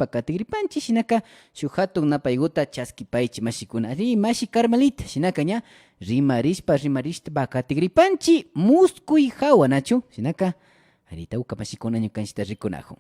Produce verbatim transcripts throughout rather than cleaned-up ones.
rimarishpa katigripanchi, shinaka shuk hatun napayguta chaskipaychi mashikuna. Ari, mashi Carmelita, shinaka ña rimarishpa, rimarishpa katigripanchi, muskuy hawa, nachu? Shinaka, ari, tawka mashikuna ñukanchita rikunajun.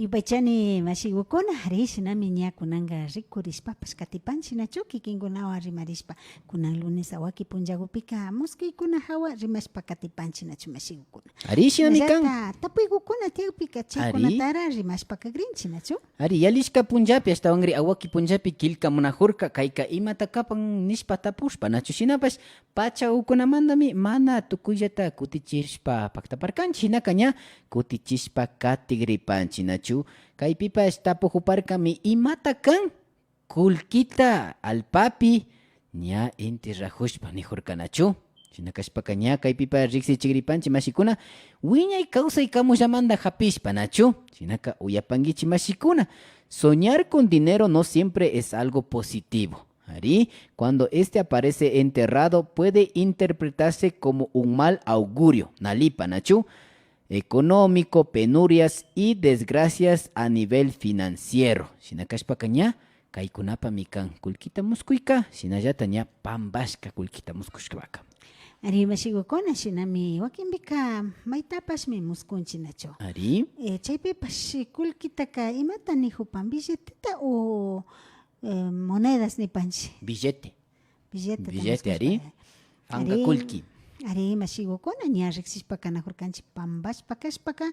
Yupaychani mashigukuna, ari, shinami ña kunanka rikurishpapash katipanchi, nachu? Kikinkunawan rimarishpa, kunan lunes awaki punllagupika muskuykuna hawa rimashpa katipanchi, nachu, mashigukuna? Ari, shinami kan. Shinallata tapuygukuna tiyakpika, ari, chaykunatara rimashpa kagrinchi, nachu? Ari, yalishka punllapi, ashtawanri awaki punllapi killkamunajurka, kayka imata kapan nishpa tapushpa, nachu? Shinapash, pacha ukunamandami mana tukuyllata kutichishpa paktaparkanchi, shinaka ña kutichishpa katigripanchi, nachu? Kaypipash tapujuparkami, imata kan kullkita allpapi ña enterrajushpa nijurka, nachu? Shina kashpaka ña kaypipash riksichigripanchi mashikuna, wiñay kawsay kamullamanda japishpa, nachu? Shinaka uyapankichi mashikuna, soñar con dinero no siempre es algo positivo. Ari, cuando este aparece enterrado, puede interpretarse como un mal augurio. Nalipa, nachu? Económico, penurias y desgracias a nivel financiero. Shina kashpaka ña, kaykunapami kan kullkita muskuyka, shinallata ña pambashka kullkita muskushpaka. Ari, mashigukuna, shinami wakinpika maytapashmi muskunchi, nachu? Ari. Eh, chaypipash kullkitaka imata nijupan, billeteta o eh, monedas nipanchi. Billete. Billete. Billete, ari. Ari, panka kullki. Ari, mashigukuna, ña riksishpa kanajurkanchi, pambashpa kashpaka,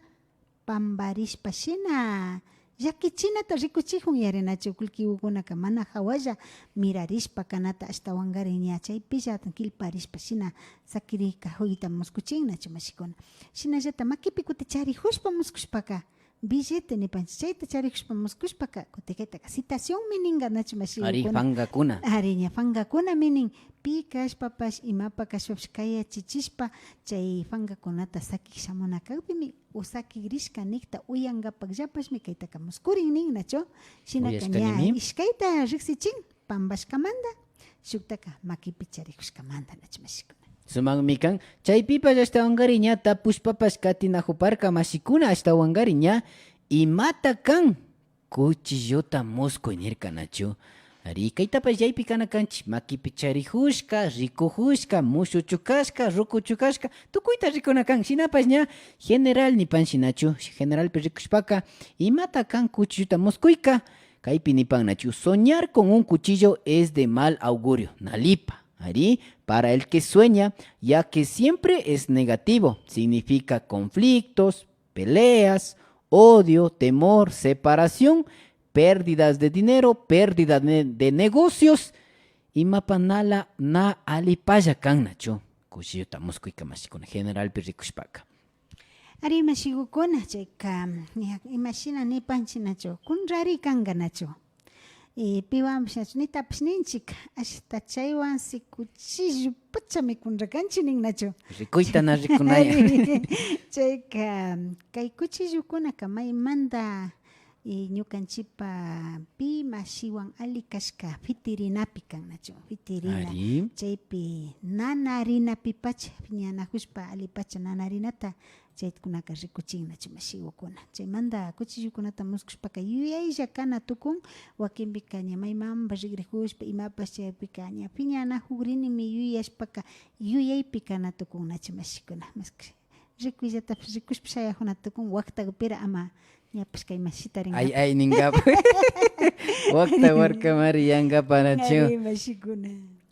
pambarishpa shina llakichinata rikuchijun, yarinachu, kullkigukunaka mana jawalla mirarishpa kanata, ashtawankarin ña chaypilla killparishpa shina sakirikajuyta muskuchin, nachu, mashikuna? Shinallata makipi kuti charijushpa muskushpaka, billete nipanchi, chayta charijushpa muskushpaka, kutikaytaka citacionmi ninka, nachu, mashigukuna? Ari, pankakuna. Ari, ña pankakunami nin, pi kashpapash, imapa kashpapash kayachichishpa, chay pankakunata sakik shamuna kakpimi, o sakigrishka nikta uyankapakllapashmi kaytaka muskurin nin, nachu? Shinaka ña uyashkanimi. Ishkayta riksichin, pambashkamanda, shuktaka makipi charijushkamanda, nachu, mashikuna? Sumakmi kan. Chaypipash ashtawankari ña tapushpapash katinajuparka mashikuna, ashtawankari ña, imata kan kuchilluta muskuy nirka, nachu? Ari, kaytapash yaypi kana kanchi, makipi charijushka, rikujushka, mushuchu kashka, rukuchu kashka, tukuyta rikuna kan. Shinapash ña general nipanchi, nachu? Generalpi rikushpaka, imata kan kuchilluta muskuyka? Kaypi nipan, nachu? Soñar con un cuchillo es de mal augurio. Nalipa. Ari, para el que sueña, ya que siempre es negativo, significa conflictos, peleas, odio, temor, separación, pérdidas de dinero, pérdida de, de negocios, imapa nala na alipalla kan, nachu? Kuchilluta muskuyka mashikuna, generalpi rikushpaka. Ari, mashigukuna, chayka, ña, imashina nipanchi, nachu? Kunrari kanka, nachu? Y piwanpash, nachu, nitapash ninchik, ashta chaywan si kuchillu pachami kunra kanchik nin, nachu? Rikuyta na rikunaya. Ari, chayka, kay kuchillukunaka maymanta, y ñukanchipa pi mashiwan ali kashka fitirinapi kan, nachu? Fitirina. Ari. Chaypi nanarinapipacha, ñanajushpa alipacha nanarinata, chaykunaka rikuchin, nachu, mashigukuna? Chaymanta kuchillukunata muskushpaka yuyaylla kana tukun, wakinpika ña maymanpash rigrijushpa imapash chaypika ña piñanajugrinimi yuyashpaka yuyaypi kana tukun, nachu, mashikuna? Maski rikuyllatapash rikushpa shayajuna tukun, waktagupira ama ñapash kay mashita ringa. Ay, ay, ningapa. Wakta warkamari yangapa, nachu? Ari, mashikuna.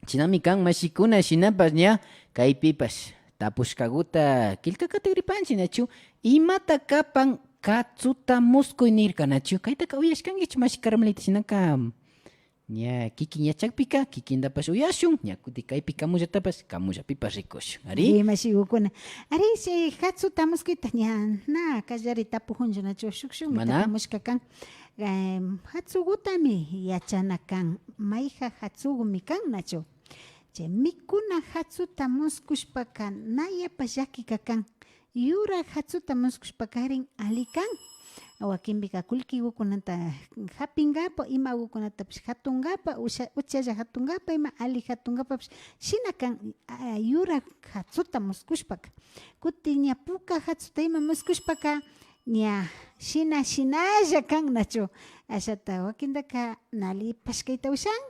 Shinami kan, mashikuna, shinapash ña kaypipash tapushkaguta killkakatigripanchi, nachu? Imata kapan katsuta muskuy nirka, nachu? Kaytaka uyashkankichu, mashi Carmelita? Shinaka ña kikin yachakpika kikintapash uyashun, ña kuti kaypi kamullatapash kamullapipash rikushun. Ari. Ari, mashigukuna. Ari, si katsuta muskuyta ña na kallari tapujunchu, nachu? Shuk shukmi tapushka kan. Em, jatsugutami yachana kan. Mayja jatsugumi kan, nachu? Chay mikuna jatsuta muskushpaka na yapa llakika kan. Yura jatsuta muskushpakarin ali kan. Wakinpika kullkigukunata japingapa, imagukunatapash jatungapak, usha-, uchalla jatungapak, ima ali jatungapapash shina kan, a, yura jatsuta muskushpaka. Kutin ña puka jatsuta ima muskushpaka, ña shina shinalla kan nachu. Ashata wakintaka na allipash kayta ushan,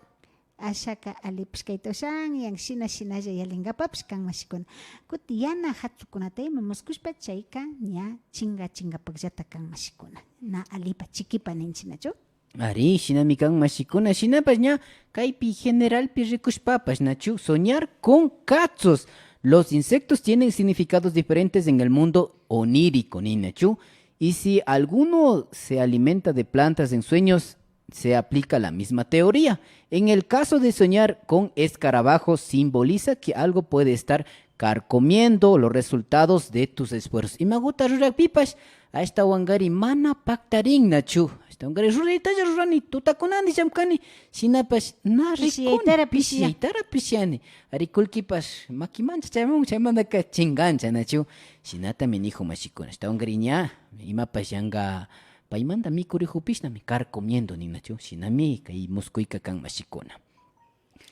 ashaka allipash kayta ushan, yan shina shinalla yalinkapapash kan mashikuna. Kuti yana jatukunata ima muskushpa chayka ña chinga chingapakllata kan mashikuna. Na allipa chikipa ninchi nachu. Ari, shinami kan mashikuna, shinapash ña kaypi generalpi rikushpapash nachu, soñar con katsus. Los insectos tienen significados diferentes en el mundo onírico, nin nachu. Y si alguno se alimenta de plantas en sueños, se aplica la misma teoría. En el caso de soñar con escarabajos, simboliza que algo puede estar carcomiendo los resultados de tus esfuerzos. Imaguta rurakpipash, ashtawankari mana paktarinnachu. Ashtawankari ruraytalla rurani, tutakunandi llamkani, shinapash na rikuni, pishiyaytara pishiya. Pishiyaytara pishiyani. Ari kullkipash makimancha chayman, chaymantaka chingancha, nachu. Shinatami nijun mashikuna. Ashtawankari ña, imapash yanka paymanta mikurijupishnami carcomiendo ninnachu. Shinami kay muskuyka kan mashikuna.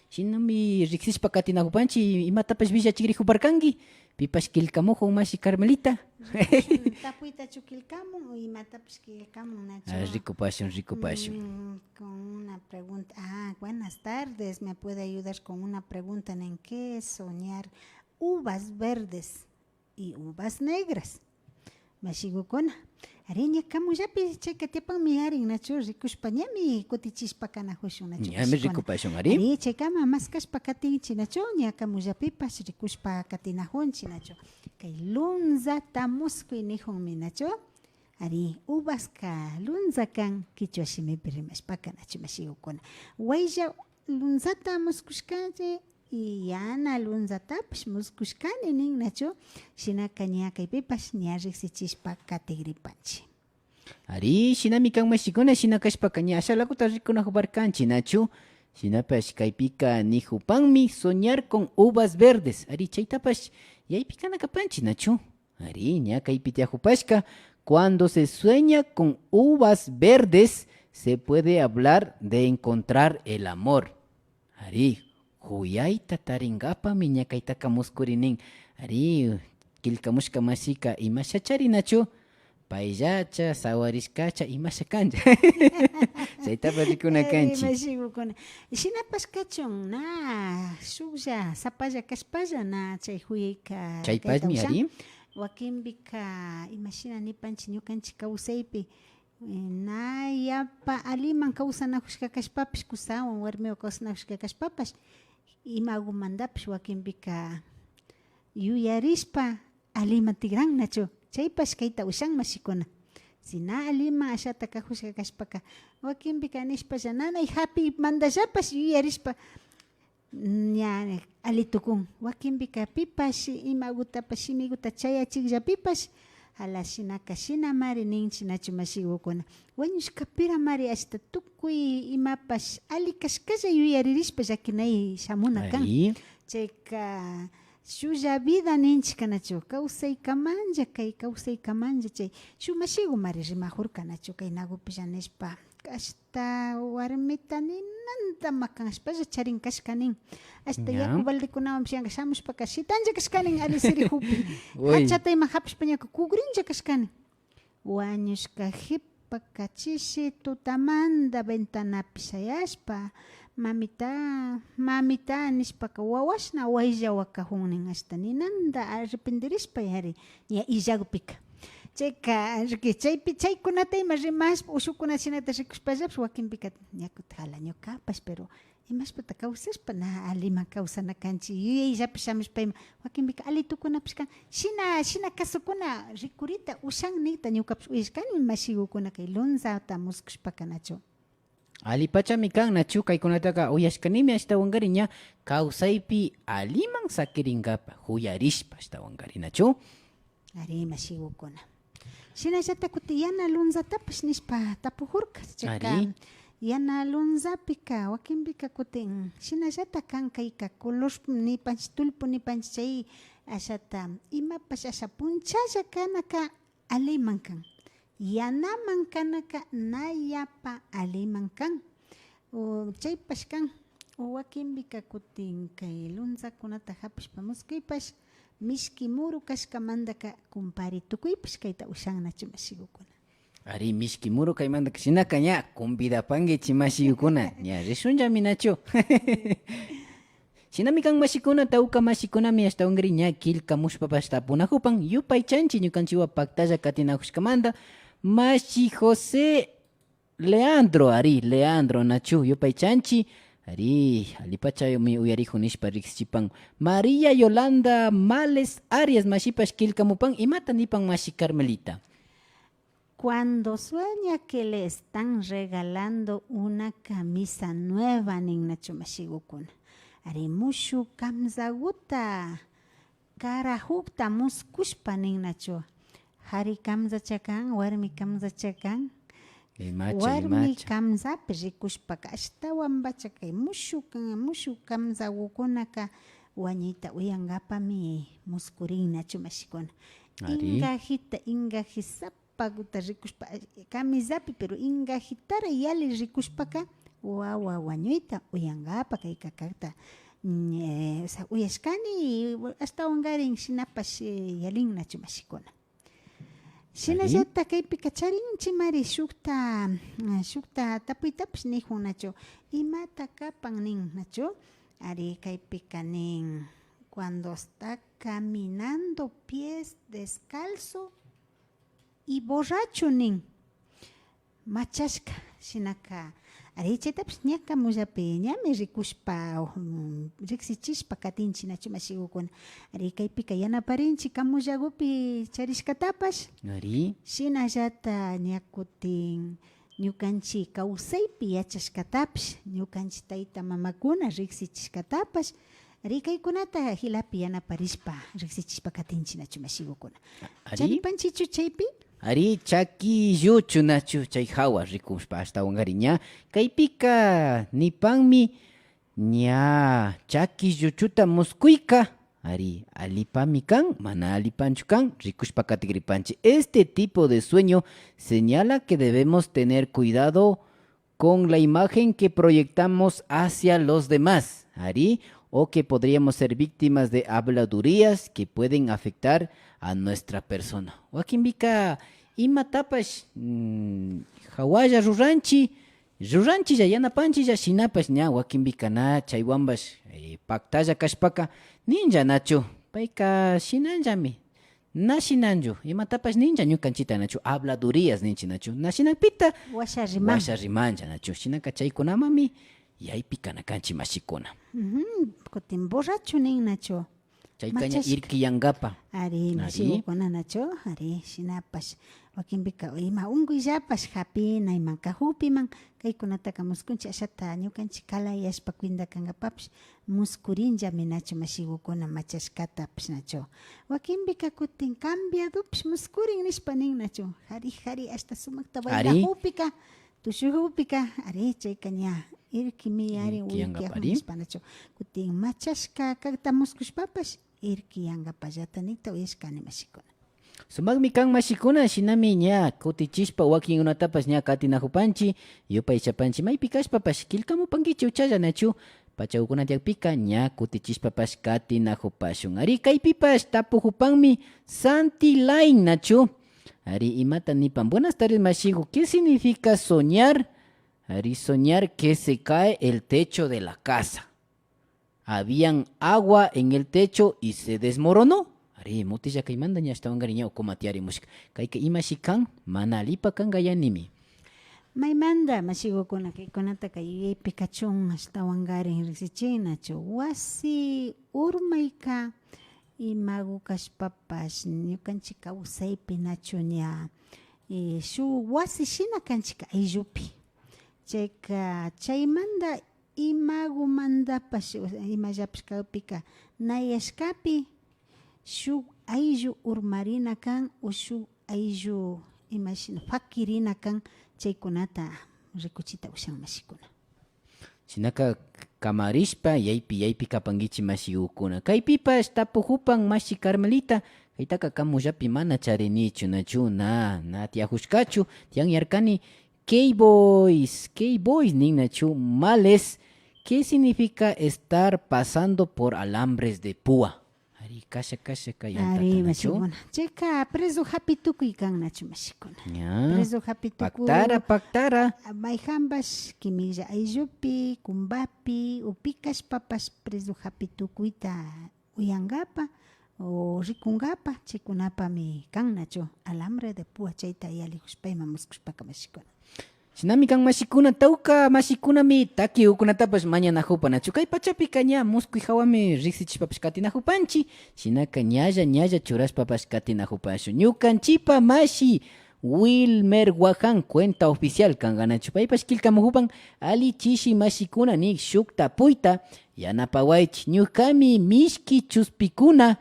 Shinami riksishpa katinajupanchi, imatapash villachigrijuparkanki, pipash killkamujun mashi Carmelita. Rikushun, tapuytachu killkamun o imatapash killkamun nachu. Ah, rikupashun, rikupashun. Mm, con una pregunta. Ah, buenas tardes. ¿Me puede ayudar con una pregunta en qué soñar uvas verdes y uvas negras? Mashigukuna. Ari, ña kamullapi chayka tiyapanmi yarin, nachu, rikushpa ñami kutichishpa kanajushun, nachu. Ñami mashikuna. Rikupashun, ari. Ari, chaykama maskashpa katinchi, nachu, ña kamullapipash rikushpa katinajunchi, nachu. Kay lunzata muskuy nijunmi, nachu. Ari, uvaska lunza kan kichwa shimipi rimashpaka, nachu, mashigukuna. Waylla lunzata muskushkanchi, y yana lunzatapash muskushkani nin, nachu. Shinaka ña kaypipash ña riksichishpa katigripanchi. Ari, shinami kan mashikuna, shina kashpaka ña ashalaguta rikunajuparkanchi, nachu. Shinapash kaypika nijupanmi soñar con uvas verdes. Ari, chaytapash yaypi kana kapanchi, nachu. Ari, ña kaypi tiyajupashka, cuando se sueña con uvas verdes, se puede hablar de encontrar el amor. Ari, juyayta taringapami ña kaytaka muskuri nin. Ari, killkamushka mashika imasha charinachu? Payllacha, sawarishkacha, imasha kancha. Chaytapash rikuna kanchi. Ari, mashigukuna. Shinapash kachun, na, shuklla, sapalla kashpalla, na, chay juyayka. Chaypashmi, kayta ushan. Ari. Wakinpika, imashina nipanchi, ñukanchi kawsaypi, eh, na yapa aliman kawsanajushka kashpapash, kusawan, warmiwan kawsanajushka kashpapash, imagumantapash wakinpika yuyarishpa aliman tigran, nachu. Chaypash kayta ushan mashikuna. Si na aliman ashata kajushka kashpaka, wakinpika nishpalla nanay japimantallapash yuyarishpa, ña ali tukun. Wakinpika pipash imagutapash shimiguta chayachikllapipash, ala shinaka shinamari ninchi, nachu, mashigukuna. Wañushkapiramari ashta tukuy imapash ali kashkalla yuyaririshpa llakinay shamuna kan. Ari. Chayka shuklla vida ninchika, nachu, kawsaykamanlla, kay kawsaykamanlla chay shuk mashigumari rimajurka, nachu, kay nagupilla nishpa. Ashta warmita ninanta makanashpalla charin kashka nin. Ashta ña. Yaku baldekunawanpish yanka shamushpaka shitanlla kashka nin ali sirijupi. Uy. Jachata ima japishpa ñaka kugrinlla kashka nin. Wañushka jipaka chishi tutamanta ventanapi shayashpa, mamita, mamita nishpaka wawashna wayllawakajun nin, ashta ninanta arrepentirishpa yari, ña illakpika. Chayka, riki, chaypi, chaykunata ima rimashpa, ushukuna shinata rikushpallapish, wakinpika, ña kutin jala ñukapash, pero imashpata kawsashpa na aliman kawsana kanchi, yuyayllapi shamushpa ima, wakinpika ali tukunapish kan, shina, shina kasukuna rikurita ushan nikta ñukapish uyashkani, mashigukuna kay lunzata muskushpaka, nachu. Alipachami kan, nachu, kaykunataka uyashkanimi ashtawankari ña kawsaypi aliman sakirinkapa, juyarishpa ashtawankari, nachu. Ari, mashigukuna. Shinallata kutin yana lunzatapash nishpa tapujurka. Chayka ari. Yana lunzapika, wakinpika kutin, shinallata kan kayka, color nipanchi, tullpu nipanchi, chay ashata, imapash asha punchalla kanaka aliman kan. Yanaman kanaka na yapa aliman kan. O, chaypash kan. O wakinpika kutin kay lunzakunata japishpa muskuypash, Mishki muru kashkamantaka kumpari tukuypash kayta ushan nachu mashigukuna. Ari, mishki muru kaymantaka shinaka ña convidapankichi mashigukuna, ña rishunllami nachu. Shinami kan mashikuna, tawka mashikunami ashtawankari ña killkamushpapash tapunakupan, yupaychanchi ñukanchiwan paktalla katinakushkamanta, mashi José Leandro, ari, Leandro, nachu, yupaychanchi, ari, allipachami uyarikun nishpa riksichipan María Yolanda Males Arias mashipash killkamupan, imata nipan mashi Carmelita? Cuando sueña que le están regalando una camisa nueva, nin nachu mashigukuna. Ari, mushuk kamsaguta karajukta muskushpa nin nachu. Kari kamsacha kan, warmi kamsacha kan. Imacha, warmi imacha. Kamsapi rikushpaka ashtawanpacha kay mushuk, mushuk kamsagukunaka wañuyta uyankapami muskurin nachu mashikuna. Ari. Ingajita, ingajisapa paguta rikushpa, camisapi, pero ingajitara yali rikushpaka, wawa wañuyta uyankapa kayka kakta, mm, eh, o sea, uyashkani, ashtawankarin shinapash, eh, yalin nachu mashikuna. Ari. Shinallata kaypika charinchimari shukta, mm, shukta tapuytapash nikun nachu, imata kapan nin nachu. Ari, kaypika nin, cuando está caminando pies descalzo, y borracho nin, machashka, shinaka, ari, chaytapish ña kamullapi ñami rikushpa, mm, riksichishpa katinchi nachu mashigukuna. Ari, kaypika yanaparinchi kamullagupi charishkatapash. Ari. Shinallata ña kutin ñukanchi kawsaypi yachashkatapash, ñukanchi tayta mamakuna riksichishkatapash, ari, kaykunata jilapi yanaparishpa riksichishpa katinchi nachu mashigukuna. Ari. Charipanchichu chaypi? Ari, chakilluchu nachu chay jawa rikushpa ashtawankari ña. Kaypika nipanmi ña chakilluchuta muskuyka. Ari, allipami kan, mana allipanchu kan, rikushpa katigripanchi. Este tipo de sueño señala que debemos tener cuidado con la imagen que proyectamos hacia los demás, ari, o que podríamos ser víctimas de habladurías que pueden afectar a nuestra persona. Wakinpika imatapash, mm, jawalla ruranchi, ruranchilla, yanapanchilla, shinapash ña wakinpika na chaywanpash, eh, paktalla kashpaka ninlla nachu, payka shinanllami. Na shinanchu, imatapash ninlla ñukanchita nachu, habladurías ninchi nachu, na shinakpita washa riman. Washa rimanlla nachu, shinaka chaykunamami yaypi kana kanchi mashikuna. Ujú, kutin borracho nin nachu. Chayka ña machashka. Irkiyankapa. Ari, ari. Mashigukuna nachu, ari, shinapash, wakinpika ima unkuyllapash japina, ima kajupiman, kaykunataka muskunchi, ashata ñukanchi kalayashpa cuenta kankapapash, muskurinllami nachu mashigukuna machashkatapash nachu. Wakinpika kutin cambiadopash muskurin nishpa nin nachu. Jari, jari, ashta sumakta bailajupika, tushujupika, ari, chayka ña irkimi, ari, irkiyankapa, irkiyajun ari. Nishpa nachu. Kutin machashka kakta muskushpapash, irkiyankapallata nikta uyashkani mashikuna. Sumakmi kan mashikuna, shinami ña kutichishpa wakinkunatapash ña katinajupanchi, yupaychapanchi maypi kashpapash killkamupankichi uchalla nachu, pachakukuna tiyakpika ña kutichishpapash katinajupashun. Ari, kaypipash tapujupanmi Santi Lain nachu. Ari, imata nipan. Buenas tardes mashigu, ¿qué significa soñar? Ari, soñar que se cae el techo de la casa. Habían agua en el techo y se desmoronó. Ari, mutilla kaymanta ña ashtawankarin ña ukuma tiyarimushka. Kayka imashi kan, mana allipa kanka yanimi. Maymanta mashigukuna kaykunataka yuyaypi kachun ashtawankarin riksichinachu. Wasi urmayka imagu kashpapash ñukanchi kawsaypi nachu ña, eh, shuk wasi shina kanchik ayllupi. Chayka chaymanta imagumantapash, imallapash kakpika, nayashkapi shuk ayllu urmarina kan o shuk ayllu imashina pakirina kan, chaykunata rikuchita ushan mashikuna. Shinaka kamarishpa yaypi yaypi kapankichi mashigukuna. Kaypipash tapujupan mashi Carmelita, kaytaka kamullapi mana charinichu, nachu, na, na tiyajushkachu, tiyanyarkani Keyboys, Keyboys nin nachu, males, ¿qué significa estar pasando por alambres de púa? Y kasha, kasha kay antata, nachu? Ari, mashikuna. Chayka preso hapi tukuy kan, nachu, mashikuna? Ña. Preso hapi tukuy. Paktara, paktara. Mayjanpash kimilla ayllupi, kumbapi, upi kashpapash preso hapi tukuyta uyankapa o rikunkapak, chaykunapami kan, nachu? Alambre de púa chayta yallijushpa ima muskushpaka, mashikuna. Shinami kan, mashikuna, tawka mashikunami takikukunatapash mañanajupa, nachu? Kay pachapika ña muskuy hawami riksichishpapash katinajupanchi, shinaka ñalla, ñalla churashpapash katinajupashun. Ñukanchipa mashi Wilmer Guaján cuenta oficial kanka, nachu? Paypash killkamujupan, alli chishi mashikuna nik shuk tapuyta yanapawaychi. Ñukami mishki chuspikuna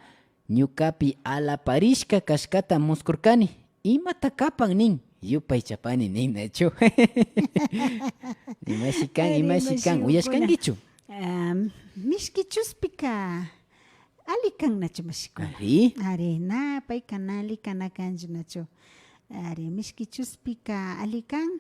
ñukapi alaparishka kashkata muskurkani. Imata kapan nin, yupaychapani nin, nachu? Imashi kan, ari, imashi kan, mashikukuna. Uyashkankichu? Ah, mishki chuspika alli kan, nachu, mashikuna? Ari. Ari, na, payka na alli kana kanchu, nachu? Ari, mishki chuspika alli kan.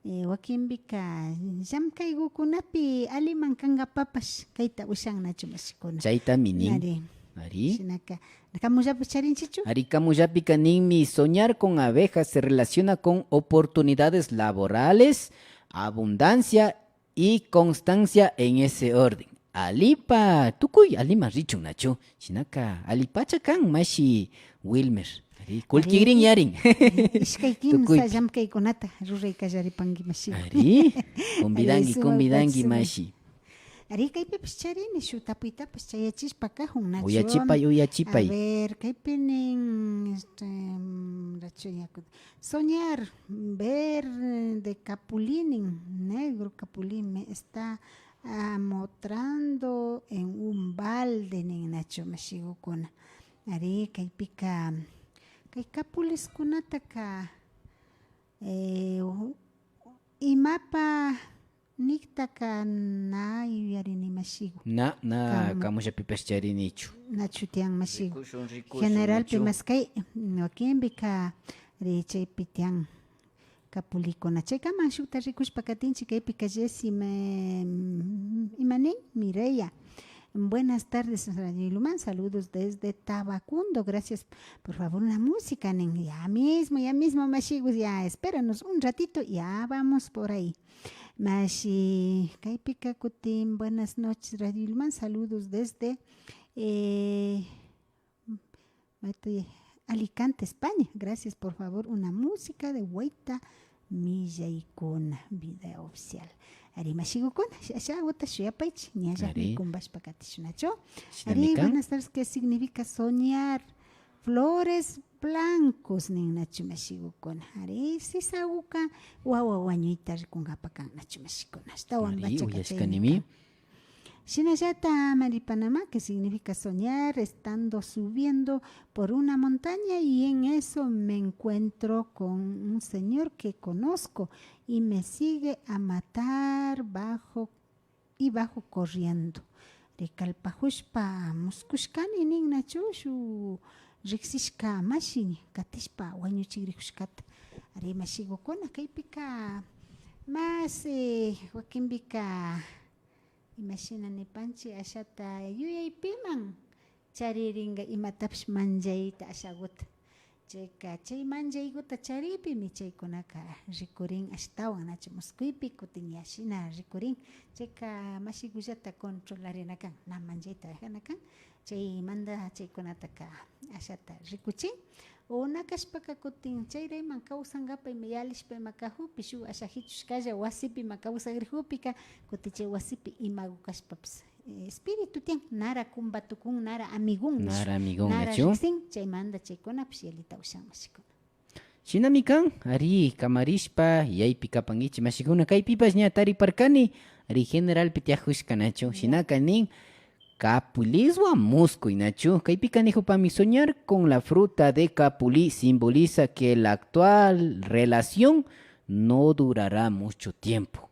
Eh, wakinpika llamkaykukunapi alliman kankapapash kayta ushan, nachu, mashikuna? Chaytami nin. Ari. Ari. Shinaka, kamullapish charinchichu? Ari, kamullapika ninmi: soñar con abejas se relaciona con oportunidades laborales, abundancia y constancia en ese orden. Allipa, tukuy alliman richun, nachu? Shinaka allipacha kan, mashi Wilmer. Ari, kullkigrin yarin. Ishkay kimsa tukuypi llamkaykunata ruray kallaripanki, mashi. Ari, kumbidanki, ari, sumak kumbidanki, pachasuma, mashi. Ari, kaypipash charini, shuk tapuytapash chayachishpa kajun, nachu? Uyachipay, uyachipay. A ver, kaypi nin, este, mm, rachu yaku. Soñar, ver de capulí nin, negro capulí me está amotrando en un balde nin, nachu, mashigukuna. Ari, kaypika, kay capuliskunataka, eh, imapa niktaka na yuyarini, mashigu. Na, na, kam-, kamullapipash charinichu. Nachu tiyan, mashigu? Rikushun, rikushun, generalpi nachu? Maskay, wakinpika, ari, chaypi tiyan. Capulikuna. Chaykaman shukta rikushpa katinchik, kaypika Jessy, me-, ima nin? Mireya. Buenas tardes, Radio Ilumán. Saludos desde Tabacundo. Gracias. Por favor, una música, nin. Ya mismo, ya mismo, mashigu. Ya, espéranos un ratito. Ya vamos por ahí. Mashi, kaypika kutin, buenas noches, Radio Ilumán. Saludos desde, eh, Mati, Alicante, España. Gracias, por favor, una música de Wayta Millaykuna, video oficial. Ari, mashigukuna, ashaguta shuyapaychik, ñallami, ari, kumbashpa katishun, nachu? Ari, buenas tardes, ¿qué significa soñar flores blancos? Nin, nachu, mashigukuna. Ari, sisaguka wawa wañuyta rikunkapa kan, nachu, mashikuna? Ashtawan, ari, bacha uyashkanimi. Kachaynika. Shinallata, Mari Panamá, que significa soñar estando subiendo por una montaña y en eso me encuentro con un señor que conozco y me sigue a matar bajo y bajo corriendo. Rikallpajushpa muskushkani nin, nachu, shuk riksishka mashi katishpa wañuchigrijushkata. Ari, mashigukuna, kaypika más, eh, wakinpika imashina nipanchik, ashata yuyaypiman charirinka imatapash manllayta ashaguta. Chayka, chay manllayguta charikpimi chaykunaka rikurin ashtawan, nachu, muskuypi kutin ña shina rikurin. Chayka mashigullata controlarina kan, na manllayta dejana kan. Chaymanta chaykunataka ashata rikuchin. O na kashpaka kutin chayrayman kawsankapa ima yalishpa ima kajukpi, shuk asha jichushkalla wasipi ima kawsagrijukpika, kutin chay wasipi imagu kashpapash, eh, espíritu tiyan, nara kumba tukun, nara amigun, nara amigun, nara nachu? Riksin, chaymanta chaykunapash yalita ushan, mashikuna. Shinami kan, ari, kamarishpa yaypi kapankichik, mashikuna. Kaypipash ña tariparkani, ari, generalpi tiyajushka, nachu? Ya. Shinaka nin, Capuliswa muskuy, nachu? Kaypika nijupanmi: soñar con la fruta de capulí simboliza que la actual relación no durará mucho tiempo.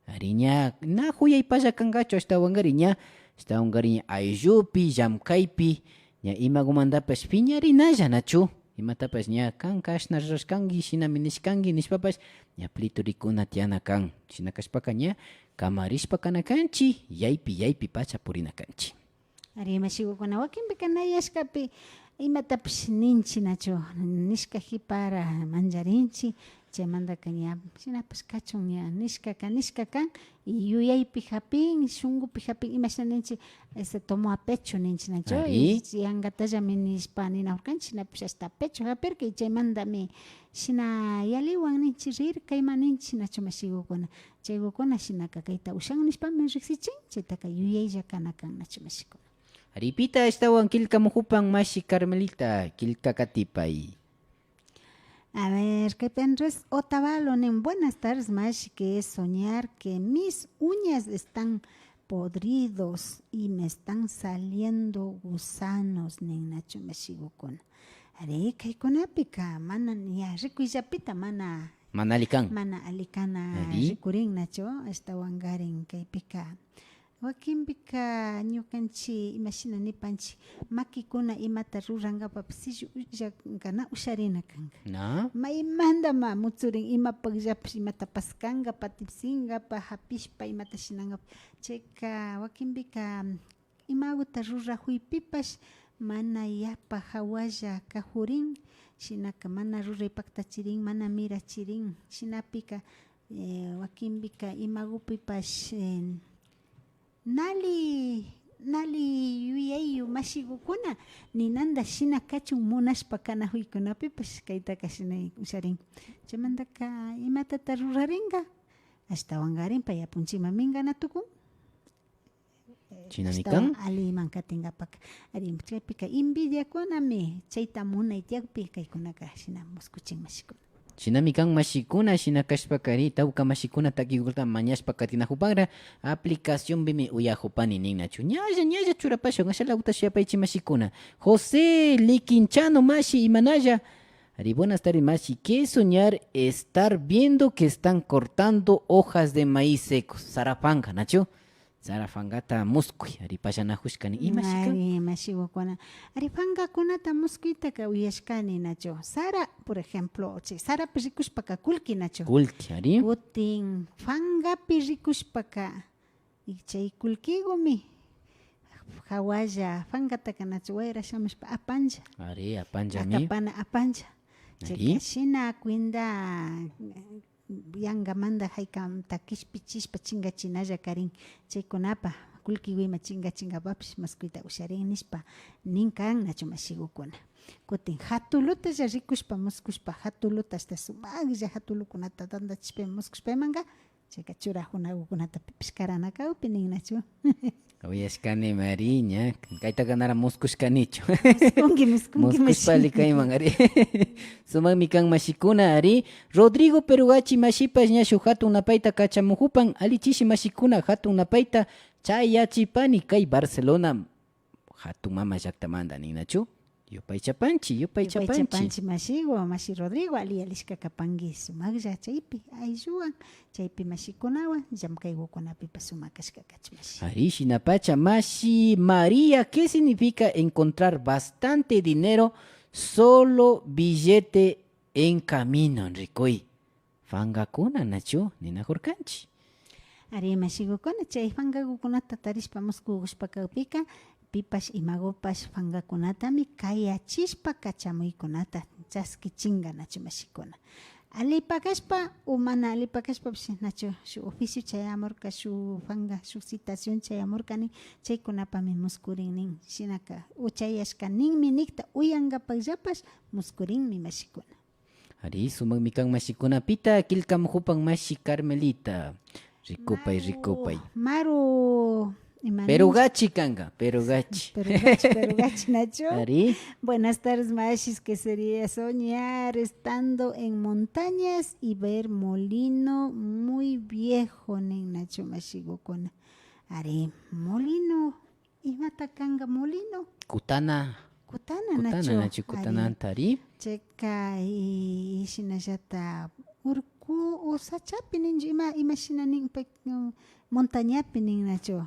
Ari, ña na juyaypalla kankachu, ashtawankari ña, ashtawankari ña ayllupi, llamkaypi, ña imagumantapash piñarinalla, nachu? Imatapash ña kanka ashna rurashkanki, shinami nishkanki nishpapash ña plitu rikuna tiyana kan. Shina kashpaka ña kamarishpa kana kanchik, yaypi yaypi pacha purina kanchik. Ari, mashigukuna, wakinpika na yashkapi imatapish ninchi, nachu, nishka jipara manllarinchi, chaymantaka ña shinapash kachun, ña nishkaka nishka kan, y yuyaypi japin, shunkupi japin, imashna ninchi, este, tomó a pecho ninchi, nachu, Ari. Y yangatallami nishpa ninajurkanchi, shinapash hasta a pecho japirka, y chaymantami shina yaliwan ninchi, rirka ima ninchi, nachu, mashigukuna. Chaygukuna shinaka kayta ushan nishpami riksichin, chaytaka yuyaylla kana kan, nachu, mashikuna. Ari, pita ashtawan killkamujupan, mashi Carmelita, killka katipay. A ver, kaypi Andrés Otavalo nin, buenas tardes, mashi, ¿qué es soñar que mis uñas están podridos y me están saliendo gusanos? Nin, nachu, mashigukuna. Ari, kaykunapika mana, ña rikuyllapita mana Mana alli kan. Mana alli kana Ari. Rikurin, nachu, ashtawankarin kaypika. Wakinpika ñukanchi imashina nipanchi, makikuna imata rurankapapish sillulla kana usharina kanka. Na. Maymantama mutsurin, imapakllapish imata paskanga, patipsingapa, japishpa, imata shinangapa. Chayka wakinpika imaguta rurajuypipash mana yapa jawalla kajurin, shinaka mana ruray paktachirin, mana mirachirin. Shinapika, eh, wakinpika imagupipash, eh, nali, nali yuyayyu mashigukuna ninanda shina kachun munashpa kanajuykunapipash kaytaka shina usharin. Chaymantaka imatata ruraringa? Ashtawankarin pay apunchiman mingana tukun. Shinami ashtawan kan. Alliman katingapaka. Ari, chaypika envidiakunami chayta munay tiyakpi kaykunaka shina muskuchin mashikuna. Shinami kan mashikuna, shina kashpaka ari, tawka mashikuna takiguta mañashpa katinajupanra aplicacionpimi uyajupani ninnachu. Ñalla, ñalla churapashun, ashalaguta shuyapaychi mashikuna. José Liquinchano mashi, imanalla? Ari, buenas tardes mashi. ¿Qué soñar estar viendo que están cortando hojas de maíz secos? Sara panka, nachu? Sara pankata muskuy, ari, pallanajushkani. Imashi kan? Ari, mashigukuna. Ari, pankakunata muskuytaka uyashkani, nachu. Sara, por ejemplo, chay sarapi rikushpaka kullki, nachu. Kullki, ari. Kutin pankapi rikushpaka, y chay kullkigumi jawalla pankataka, nachu, wayra shamushpa apanlla. Ari, apanllami. Akapana apanlla. Ari. Chayka shina cuenta, yankamanta jaykamanta kishpichishpa chinkachinalla karin, chaykunapa kullkigu ima chinkachinkapapish muskuyta usharin nishpa nin kan, nachu, mashigukuna. Kutin jatulutalla rikushpa muskushpa, jatuluta ashta sumaklla jatulukunata tantachishpa muskushpa imanka, chayka churajunagukunata pipish karana kakpi nin, nachu. Uyashkani mari, ña. Kaytaka nara muskushkanichu. Muskunki, muskunki, muskushpali mashi. Kayman, ari. Sumakmi kan mashikuna, ari. Rodrigo Perugachi mashipash ña shuk jatun napayta kachamujupan, alli chishi mashikuna, jatun napayta chayachipani kay Barcelona jatun mama llaktamanta, ninnachu. Yupaychapanchi, yupaychapanchi. Yupaychapanchi mashigu, mashi Rodrigo, alli yalishka kapanki sumaklla chaypi aylluwan, chaypi mashikunawan, llamkaygukunapipash sumak kashka kachun mashi. Ari, shinapacha mashi María, ¿qué significa encontrar bastante dinero, solo billete en camino? Rikuy. Pankakuna, nachu? Ninajurkanchi. Ari, mashigukuna, chay pankagukunata tarishpa muskugushpa kakpika, pipash imagupash pankakunatami kayachishpa kachamuykunata chaskichinka, nachu, mashikuna. Allipa kashpa o mana allipa kashpapish, nachu, shuk oficio chayamurka, shuk panka, shuk citación chayamurka nin, chaykunapami muskurin nin. Shinaka uchayashka ninmi nikta uyankapakllapash muskurinmi, mashikuna. Ari, sumakmi kan mashikuna. Pita killkamujupan mashi Carmelita? Rikupay, Maru, rikupay. Maru, ima ninchi? Perugachi kanka, Perugachi. Perugachi, Perugachi, nachu? Ari. Buenas tardes, mashis, ¿qué sería soñar estando en montañas y ver molino muy viejo? Nin, nachu, mashigukuna. Ari, molino. Imata kanka molino? Kutana. Kutana, kutana, nachu? Nachu, ari. Kutananta, ari. Chayka, y, y shinallata urku o sachapi ninchu, ima, ima shina nin, pe, mm, montañapi nin, nachu?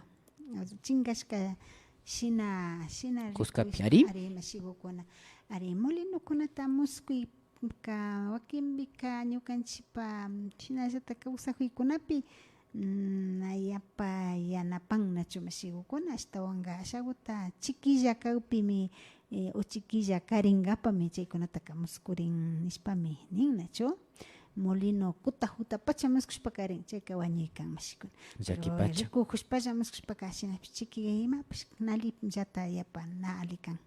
Chinkashka shina, shina kuskapi, rikushka, ari. Ari, mashigukuna. Ari, molinokunata muskuy, ka, wakinpika ñukanchipa, mm, shinallata kawsajuykunapi mm, na yapa yanapan nachu mashigukuna, ashtawanka ashaguta chikilla kakpimi, eh, uchikilla karinkapami chaykunataka muskurin nishpami nin nachu. Molino kuta jutapacha muskushpakarin, chayka wañuykan mashikuna. Pero llakipacha rikukushpalla muskushpaka shinapish chiki imapish nallillata yapa na alli kan.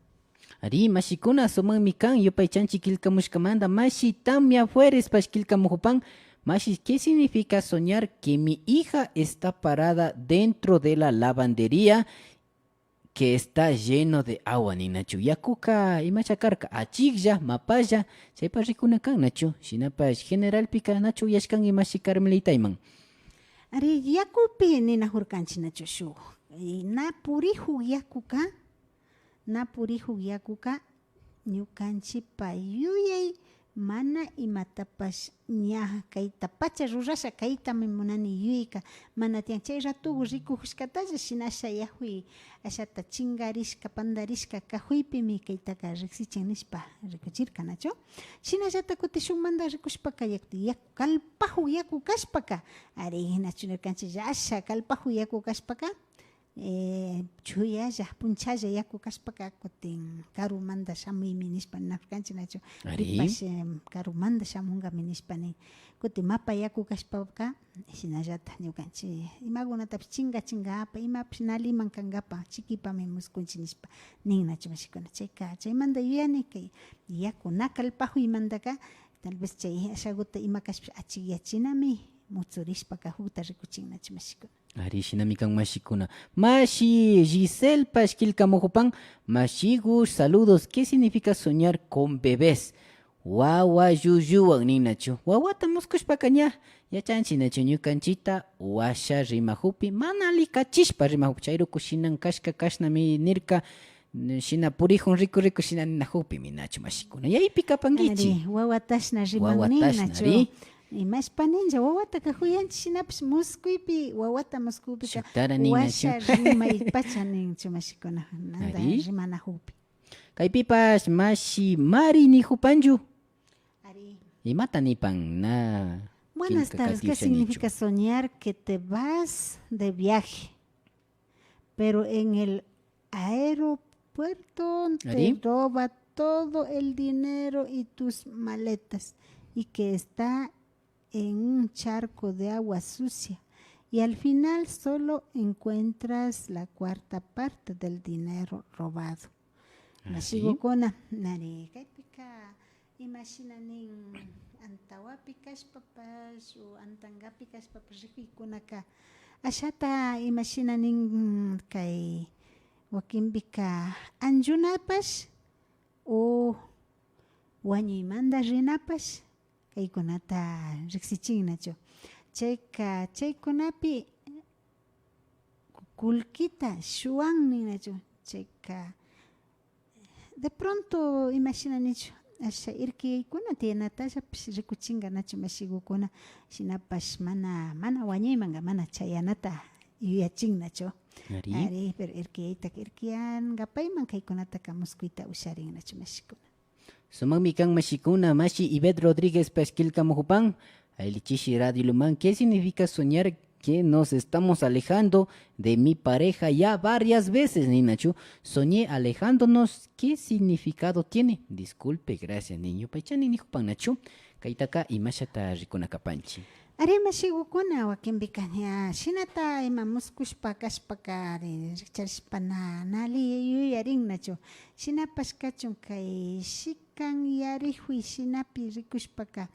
Ari, mashikuna, sumakmi kan, yupaychanchik killkamushkamanta, mashi Tamia Fuerespash killkamujupan, mashi, ¿qué significa soñar que mi hija está parada dentro de la lavandería que está lleno de agua? Ninachu. Yakuka imacha karka, achiklla, mapalla, chaypa rikuna kan nachu. Shinapash generalpika nachu uyashkanki mashi Carmelitayman. Ari, yakupi ninajurkanchik nachu shuk, eh, na purijuk yakuka, na purijuk yakuka, ñukanchikpa yuyay mana imatapash ña kaytapacha rurasha, kaytami munani yuyayka, mana tiyan. Chay ratugu rikujushkatalla shinasha yajuy ashata chingarishka, pandarishka kajuypimi kaytaka riksichin nishpa rikuchirka nachu. Shinallata kutin shukmanta rikushpaka yaku, yaku, kallpajun yaku kashpaka, ari, nachu nirkanchik, llasha kallpajun yaku kashpaka, eh, chuyalla, punchalla yaku kashpaka, kutin karumanta shamuymi nishpa ninajurkanchik nachu. Ari. Pipash, em, karumanta shamunkami nishpa nin. Kutin mapa yaku kashpaka, shinallata ñukanchik imakunatapish chinga chingapa, imapish na alliman kankapa, chikipami muskunchik nishpa nin nachu mashikuna. Chayka, chaymanta yuyani kay yaku na kallpajuymantaka, tal vez chay ashaguta ima kashpash achikyachinami mutsurishpa kajukta rikuchin nachu mashikuna. Ari, shinami kan mashikuna. Mashi Giselpash killkamujupan, mashigu, saludos. ¿Qué significa soñar con bebés? Wawa llulluwan ninachu. Wawata muskushpaka ña yachanchik nachu ñukanchikta washa rimajukpi, mana alli kachishpa rimajukpi. Chayruku shinan kashka kashnami nirka, shina purijun riku riku shina ninajukpimi nachu mashikuna. Yaypi kapankichik. Ari, wawatashna riman nin nachu. Wawatashna, ari. Imashpa ninlla, wawataka juyanchik shinapish muskuypi, wawata muskukpika washa rimaypacha ninchu mashikuna, nanda rimanajukpi. Kaypipash mashi Mari nijupanchu. Ari. Imata nipan na. Buenas tardes, ¿qué significa soñar que te vas de viaje, pero en el aeropuerto te roba todo el dinero y tus maletas y que está en un charco de agua sucia y al final solo encuentras la cuarta parte del dinero robado? Mashigukuna, nari, kaypika imashina nin, antawapi kashpapash o antangapi kashpapash rikuykunaka ashata imashina nin, kay wakinpika anchunapash o wañuymanta rinapash kaykunata riksichinnachu. Chayka, chaykunapi kullkita shuwan ninnachu. Chayka, de pronto, imashina nichu, asha irkiyaykuna tiyanatallapish rikuchinga nachu mashigukuna, shinapash mana, mana wañuymanga mana chayanata yuyachinnachu. Ari. Ari, pero irkiyaytaka irkiyangapayman kaykunataka muskuyta usharinnachu mashikuna. Sumakmi kan mashikuna, mashi Ivette Rodríguezpash killkamujupan, Ayllichishi Radio Ilumán, ¿qué significa soñar que nos estamos alejando de mi pareja ya varias veces? Ninachu, soñé alejándonos, ¿qué significado tiene? Disculpe, gracias, niño. Paychani nijupan nachu, kaytaka imashata rikuna kapanchi. Ari mashigukuna, wakinpika ña shinata ima muskushpa kashpaka, ari, rikcharishpa na, na alli yuyarinnachu. Shinapash kachun kay shikanyarijuy shinapi rikushpaka,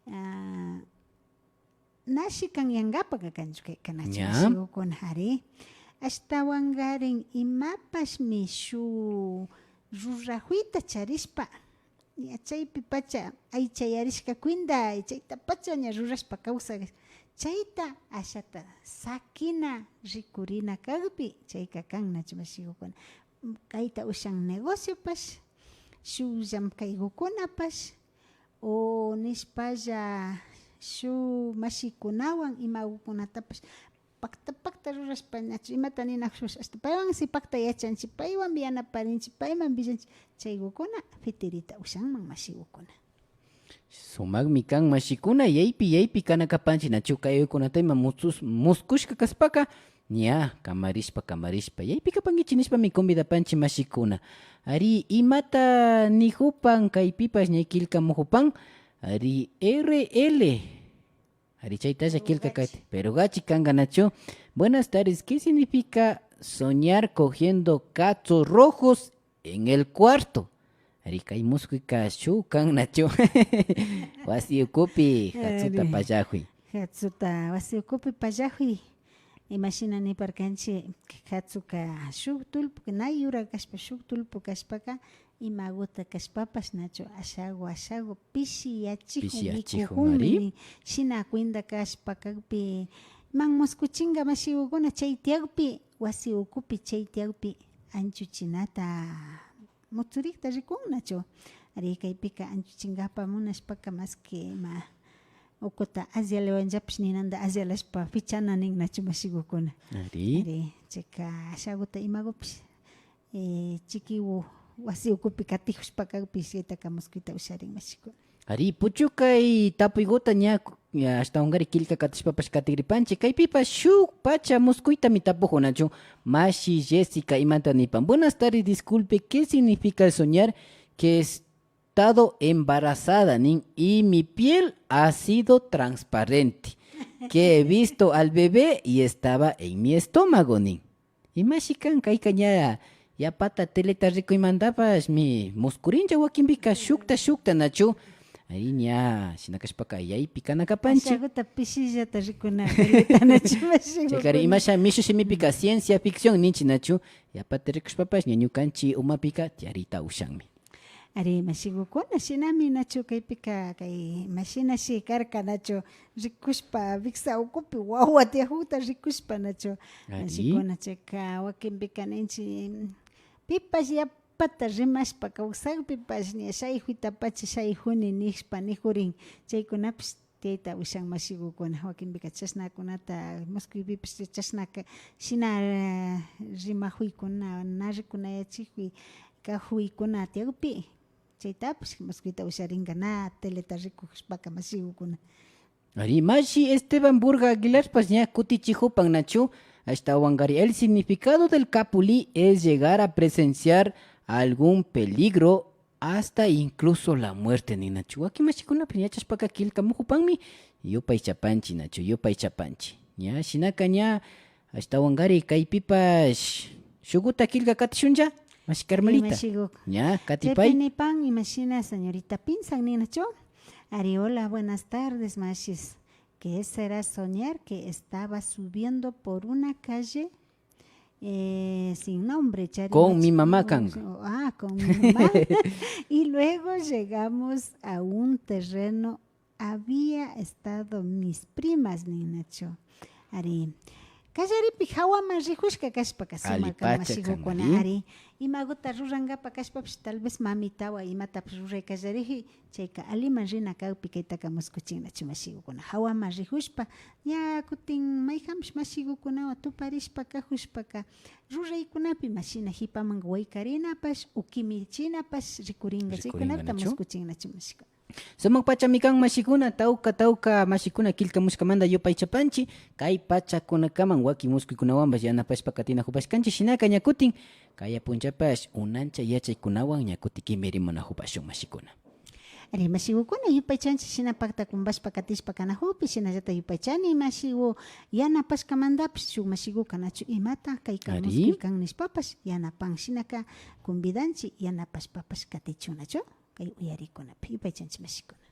ah, na shikanyangapaka kanchu kayka nachu mashigukuna, ari. Ashtawankarin imapashmi shuk rurajuyta charishpa, ña chaypipacha aychayarishka cuenta, chaytapacha ña rurashpa kawsak. Chayta ashata sakina rikurina kakpi, chayka kan nachu mashigukuna. Kayta ushan negociopash, shuk llamkaygukunapash, o nishpalla shuk mashikunawan imagukunatapash pakta pakta rurashpa, nachu imata ninajush, ashta paywan si pakta yachanchi, paywanmi yanaparinchi, payman villanchi, chaygukuna fitirita ushanman mashigukuna. Sumakmi kan mashikuna, yaypi yaypi kana kapanchik, nachu? Kay uykunata ima musus-, muskushka kashpaka, ña kamarishpa kamarishpa yaypi kapankichik nishpami convidapanchik mashikuna. Ari, imata nijupan kaypipash ña killkamujupan? Ari, R L. Ari, chaytalla killka kati. Pero gachi kanka nachu? Buenas tardes, ¿qué significa soñar cogiendo cachos rojos en el cuarto? Ari, kay muskuyka shuk kan nachu? Wasi ukupi katsuta pallajuy. Katsuta wasi ukupi pallajuy. Imashina niparkanchik, katsuka shuk tullpu, na yura kashpa, shuk tullpu kashpaka, imaguta kashpapash nachu, ashagu, ashagu, pishiyachijun, pishiyachijun, mikujunmi, ari. Shina cuenta kashpa kakpi, man muskuchinga mashigukuna chay tiyakpi, wasi ukupi chay tiyakpi, anchuchinata mutsurikta rikun nachu. Ari, kaypika anchuchingapa munashpaka, maski ima ukuta asyaliwanllapish ninanda asyalashpa fichana nin nachu mashigukuna. Ari. Ari, chayka ashaguta imagupish, eh, chikiwu wasi ukupi katijushpa kakpish chaytaka muskuyta usharin mashikuna. Ari, puchukay tapuyguta ña, ña ashtawankari killka katishpapash katigripanchik. Kaypipash shuk pacha muskuytami tapujun nachu. Mashi Jessica imata nipan. Buenas tardes, disculpe, ¿qué significa soñar que he estado embarazada? Nin, y mi piel ha sido transparente. Que he visto al bebé y estaba en mi estómago, nin. Imashi kan kayka ña yapata teleta rikuymandapashmi muskurinlla wakinpika shukta shukta nachu. Ari ña, shina kashpaka yaypi kana kapanchik. Ashaguta pishillata rikuna teleta nachu mashigukuna. Chaykari imasha mishu shimipika ciencia ficción ninchik nachu. Yapata rikushpapash ña ñukanchik umapika tiyarita ushanmi. Ari, mashigukuna, shinami nachu kaypika, kay mashinashi karka nachu, rikushpa wiksa ukupi wawa tiyajukta rikushpa nachu. Ari. Mashikuna, chayka wakinpika ninchik, pipash yapata rimashpa kawsakpipash ña shayjuytapacha shayjuni nishpa nijurin, chaykunapish tiyayta ushan mashigukuna, wakinpika chashnakunata muskuypipish chashnaka shina, eh, rimajuykuna, na rikunayachijuy kajuykuna tiyakpi, chaytapish muskuyta usharinka na teleta rikushpaka mashigukuna. Ari, mashi Esteban Burga Aguilarpash ña kutichijupan nachu, ashtawankari, el significado del capulí es llegar a presenciar algún peligro hasta incluso la muerte nin nachu. Wakin mashikunapash yachashpaka killkamujupanmi, yupaychapanchik nachu, yupaychapanchik. Ña, shinaka ña, ashtawankari kaypipash shuguta killka katishunlla, mashi Carmelita. Imashigu. Ña, katipay. Chaypi nipan, imashina señorita Pinzan nin nachu. Ari, hola, buenas tardes, mashis. ¿Qué será soñar que estaba subiendo por una calle eh, sin nombre, chari. Con mi mamá kan. Ah, con mi mamá. Y luego llegamos a un terreno, había estado mis primas, nin nachu. Ari. Kallaripi jawaman rijushka kashpaka sumak kan mashigukuna, ari. Imaguta rurankapa kashpapish, tal vez mamitawan imatapish ruray kallarijuy, chayka aliman rina kakpi kaytaka muskuchin nachu mashigukuna. Jawaman rijushpa, ña kutin mayjanpish mashigukunawan tuparishpa kajushpaka, ruraykunapi mashina jipaman waykarinapash o kimichinapash rikurinka, chaykunata muskuchin nachu mashikuna. Sumak pachami kan mashikuna, tawka tawka mashikuna killkamushkamanta yupaychapanchik, kay pachakunakaman wakin muskuykunawanpash yanapashpa katinajupashkanchik, shinaka ña kutin kaya punchapash unancha yachaykunawan ña kutin kimirimunajupashun mashikuna. Ari, mashigukuna, yupaychanchik shina paktakumbashpa katishpa kanajukpi, shinallata yupaychani mashigu yanapashkamantapish, shuk mashiguka nachu imata kayka muskuy kan nishpapash yanapan, shinaka convidanchik yanapashpapash katichun nachu kay uyarikunapi, yupaychanchik mashikuna.